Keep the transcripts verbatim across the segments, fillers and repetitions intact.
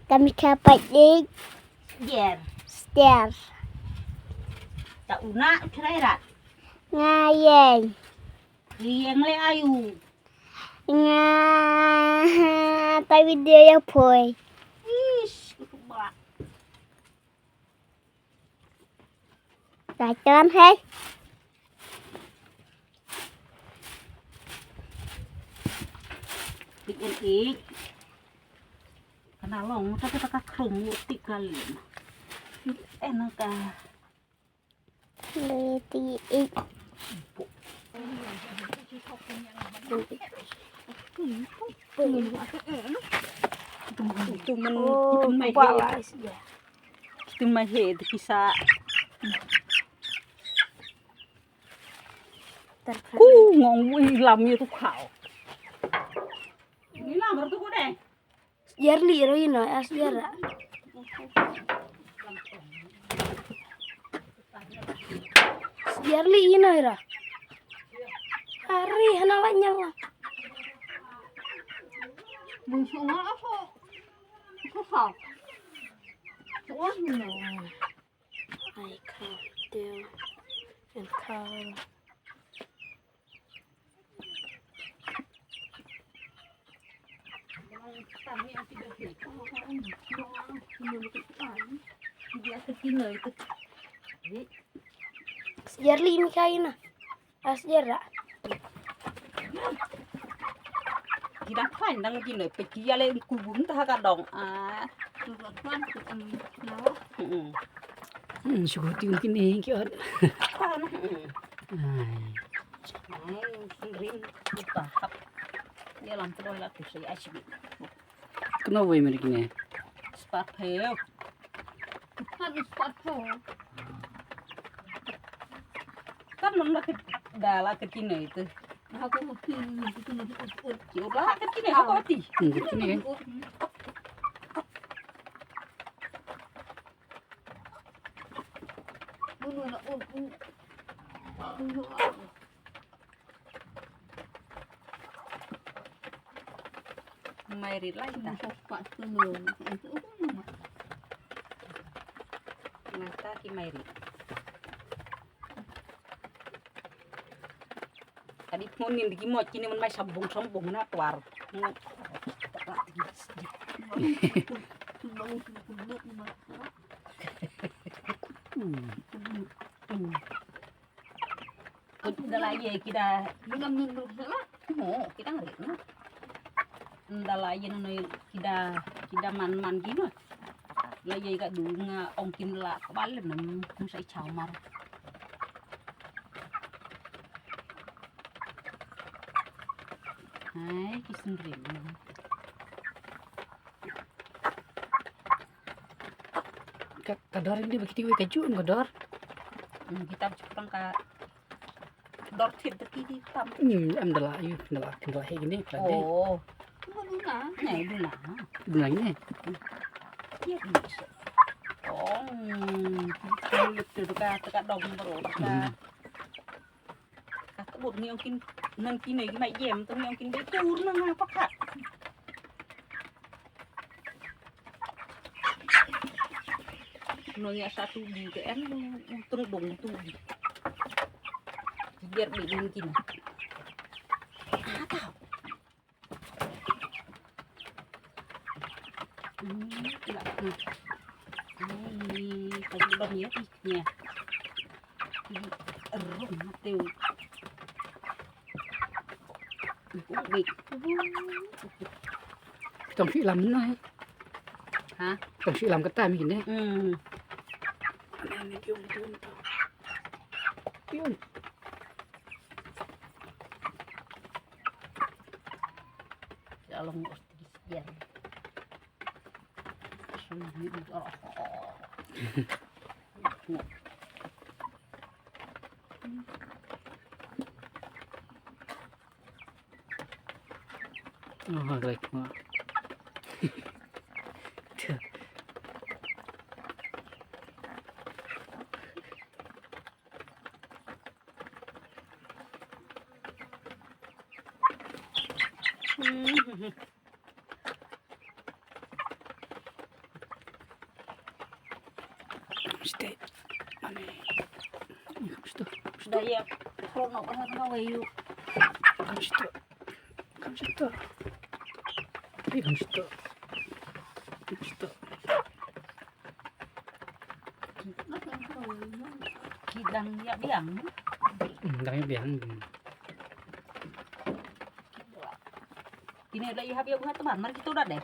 Kami ka pat dik. Jer. Ster. Ta una u trai rat. Nga yeng. Yeng le ayu. Nga ta video ya poi. Ish, kutu ba. Ka ton hai. Pik en ik. Kana long ta ka ka khrum u tik ka lin. En ka. Le ti ik. Tu man, tu man mai he. Tu mai he tu kisa. Ku ngong wi lam yu tu khau. Ni lam tu ku deh. Yerli ro ino as yera. Yerli ino ira. Ari hana wa nyawa. Bung sunga apa? Susah. Susah ino. I can't do and call. Yerli mi kaina. As jera. Ki dang khlaiñ dang ki ne peit ki ïa le ku bun ta ka dong. Ah. Hmm, shu ti kin ing ki ot. Ai. Ai, sendring. Kita hap. Ïa lam tu la tu sai asyik. Kno wei meri kine. Spat pheo. Kan spat pheo. Kan nang da ke da la ke kine itu. Aku mungkin itu nanti ut ut. Ki ut la ke kine aku ati. Hmm, ke kine kan. Munu na ut ut. Munu na ut. Mai rit lai ta. Masa spat tu lo. Ngai ta ki mai rit. Kadi phone nin ki mo kini man mai sambung sambung na twar. Kut da la ye ki da. Mo, ki dang rit na. Da la ye no ki da, ki da man man ki no. La ye ka du nga ong kin la ka bal no, mu sai chaw mar. Hai, ki sendring. Ka, ka dor ini bagi tiwi kaju em ka dor. Hmm, kita cupang ka dor thit deki di tam. Hmm, em dala ayu, dala, dala he gini, pelande. Oh. Duna. Ne, duna. Duna gini. Iya, bisa. Oh, hmm. Mulut tu ka, ka dong baru ka. Hmm. Ka kebut ngi ong kin nang kine ki mai jem tu ngi ong kin be tur nang apa ka. Nang ya satu di ke en tung dong tu di. Biar be nang kine. Ah, tau. Hmm, pula. Hmm. Ai, pagi bang ya, ya. Rum mati. Baik. Tong shi lam na, eh. Ha? Tong shi lam kata mi kine. Hmm. Ni tiung, tiung, tiung. Tiung. Ya, long. Oh, great. Hmm. Stay. Mane. Kham shuh. Da ïa. Khroh noh ha kawei ïa u. Kham shuh. Kham shuh. Ei, kham shuh. Kham shuh. Ki dang ïa biang. Hmm, dang ïa biang. Kine la i hap ïa u ha tban mar kito da dei.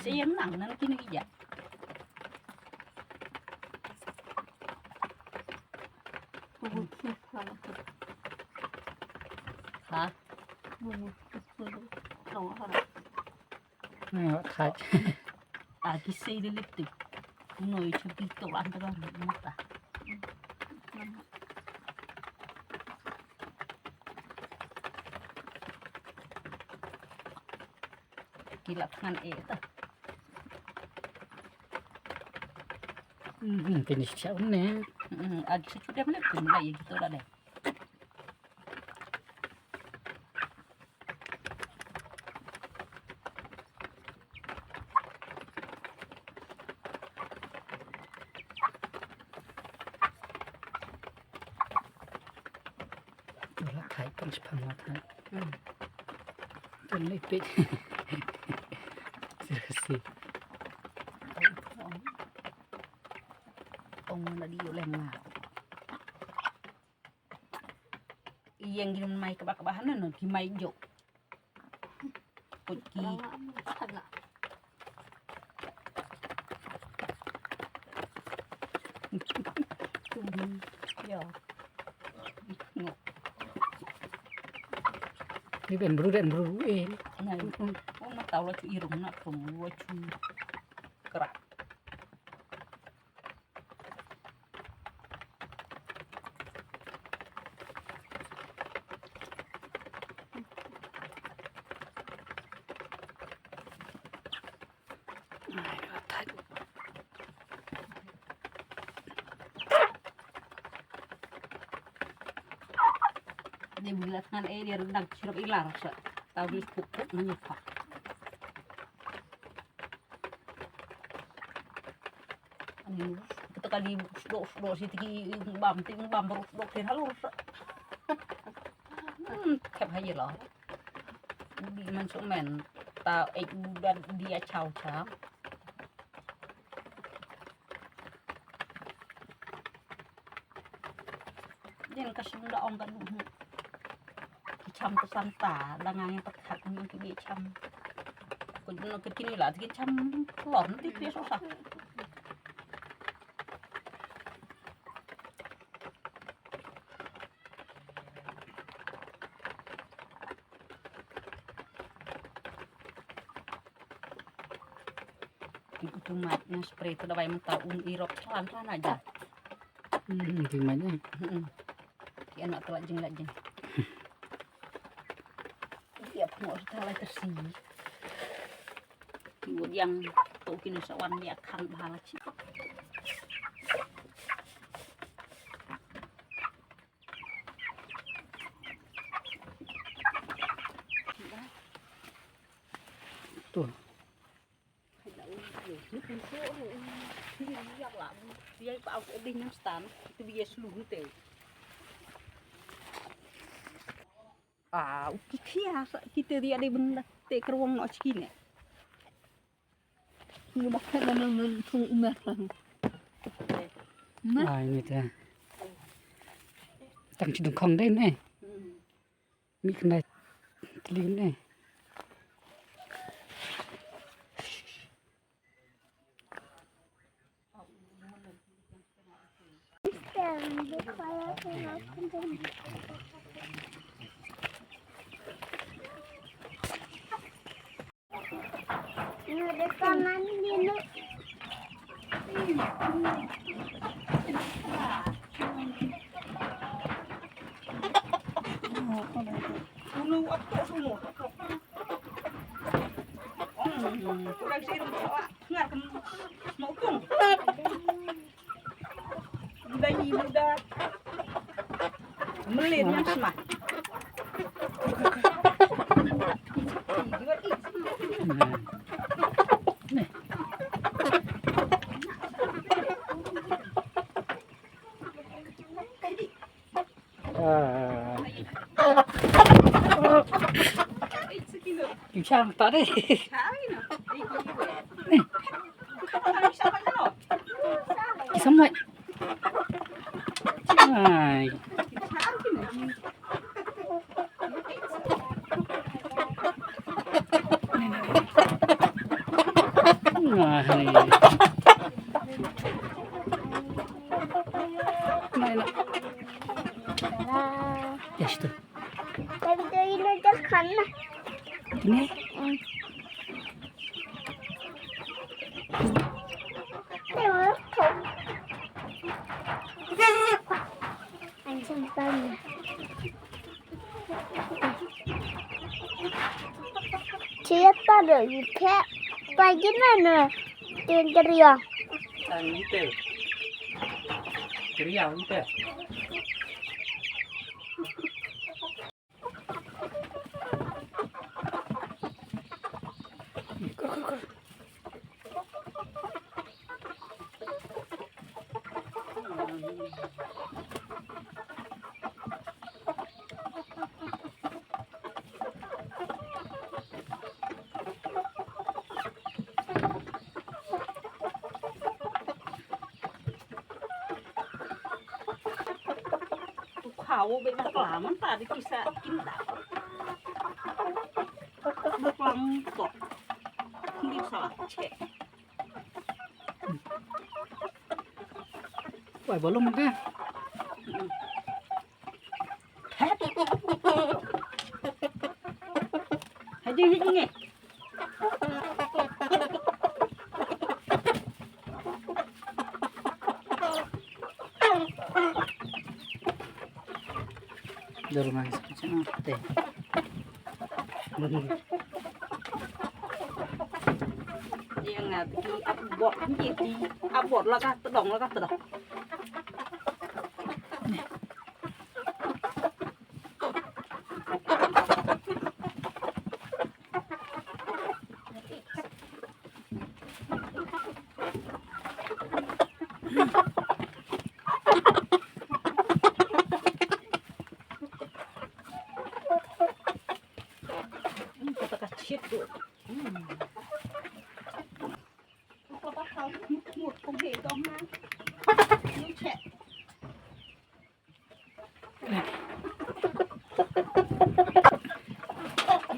Sa ïa nang nan kine ki ja. Ha. Ngai wat thait. Ta ki sei de lip tik. Noi chuk ki to an ta kan mata. Ki lap ngan e ta. Hmm, finish cha un ne. Hmm, ad chu chu dem lip tik la ye ki to la de. Ula khai pang sepang wat hai. Hmm. Tun lipit. Seriously. Ong na di uleng nga. Ïeng gin mai kaba kaba hanan ki mai jo. Kut ki. Yo. Ni ben bru den bru eh. Nai. Oh, ma tau la chu irung na kum wa chu. Kra. Ni bilat ngan eh dia rendang sirap ilar sa. Tau di puk puk ngan nyepak. Kata kali sdok sdok si tiki bam tiki bam baru sdok tin halus. Hmm, kep haji lah. Di man suk men ta ek budan dia chow chow. Din ka sum da ong ka duh. Ki cham ta san ta da ngang ta khat ngi ki bi cham. Ko no ki kini la ki cham lor ti ki so sa. Utu mait nga spray tu dawai mynta un irop tran tran aja. Hmm, tu mait eh. Hmm. Ki anak tu lajing lajing. Dia pengok kita lah tersi. Ki wot yang tu kini sawan dia kan bahala ci. Tu. Ah, u ki khia sa kita dia dei benda te kerwong no chiki ne. Ni mak na na na tu umah lang. Ai ni ta. Tang chi dong khong dei ne. Mi khnai tli ne. Melin yang sma. Chang ta dei. Ki samai. Ai. Ai. Mai na. Ya, situ. Tapi tu ini dah kan. Ini? Hmm. Tengok. Ancam tanya. Siapa dulu? Kayak pagi mana? Tengok. Tengok. Keriau kita. Khaw bad bakla mynta da ki sa kim da. Bakla mynta. Kim sa che. Wai, balum ka. Hajing, hajing, eh. Dor ngai sa channel te. Ïa nga ki abot, ki abot la ka tdong, la ka tdong.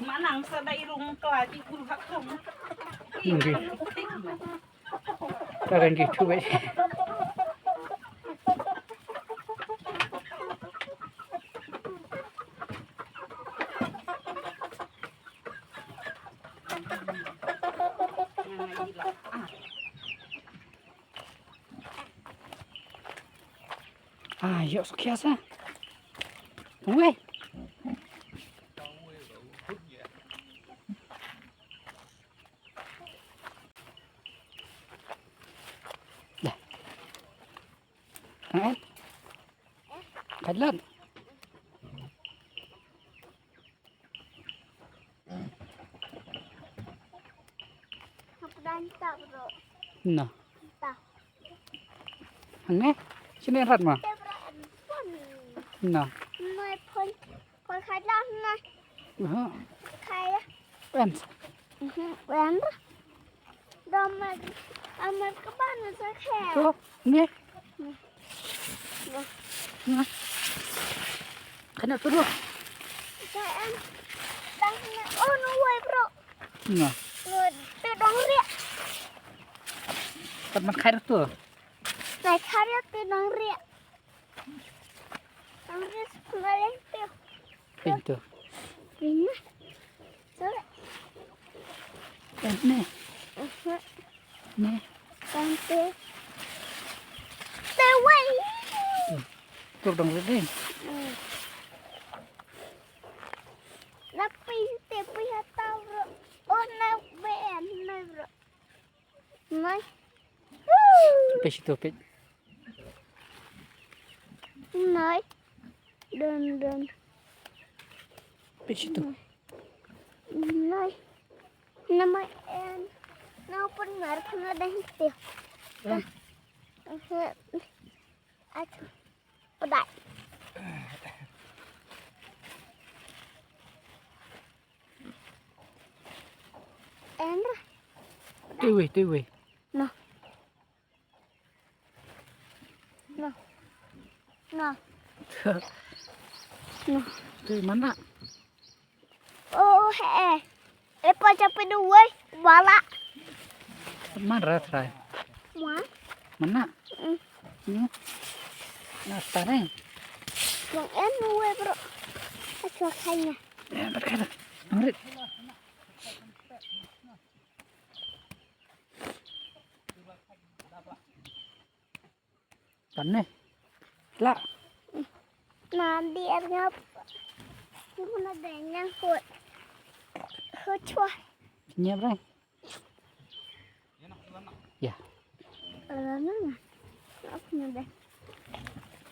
Manang sa dai rung kla di kul hak rung. Ngi. Ka kan ki thu wei. Ah, ïoh sa khia sa. Wei. Dah. Hang et. Kat lat. Hapdan ta, bro. Na. Ta. Hangne? Sini rat ma. Te, bro, en pon. Na. Mai pon. Pon khai lam na. Aha. Khai. En. Mhm, en. Dom ma. Amat ke bana sa khai. Tu, ni. Ni. Ni. Kena tu dulu. Khai en. Dang ni. Oh, no way, bro. Na. Lo, tu dong riak. Kat man khai tu. Khai khai tu dong riak. Dong riak sekolah tu. Pintu. Ini. Sore. Eh, ni. Aha. Ni. Tante. Tewai. Tu dong riak. Hmm. Tapi te pi hata, bro. Oh, na ben, na, bro. Nai. Peit situ, peit. Nai. Don, don. Peit situ. Nai. Namai en. Na pun mar pun ada situ. Eh. Aduh. Pedai. Em ra. Tui wei, tui wei. No. No. No. No. Tui mana? Oh, he. E pa chape du wei. Wala. Man ra trai. Wan. Mana? Mm. Hmm. Na tare. Bang en wei bro. Acho kanya. Ya, berkata. Murid. Tanne. La. Nadi ernyap. Mana danyang hut. Hut chua. Nyap reng. Ya. Erana. Apa nade?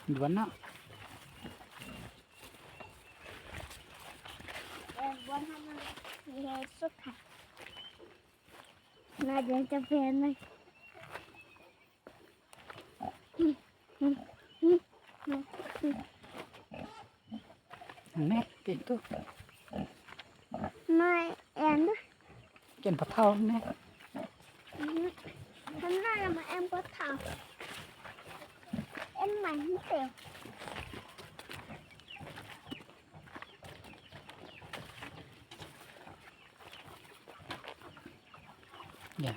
Dua nak. Buan hana. Ye suka. Na dia capek ni. Ni, pintu. Mai, anu. Ken patau ni. Hana nama em patau. Em mai ni teu. Ya.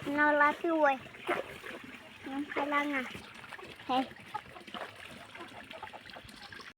Nau lati woi. Nang kalanga. Hei.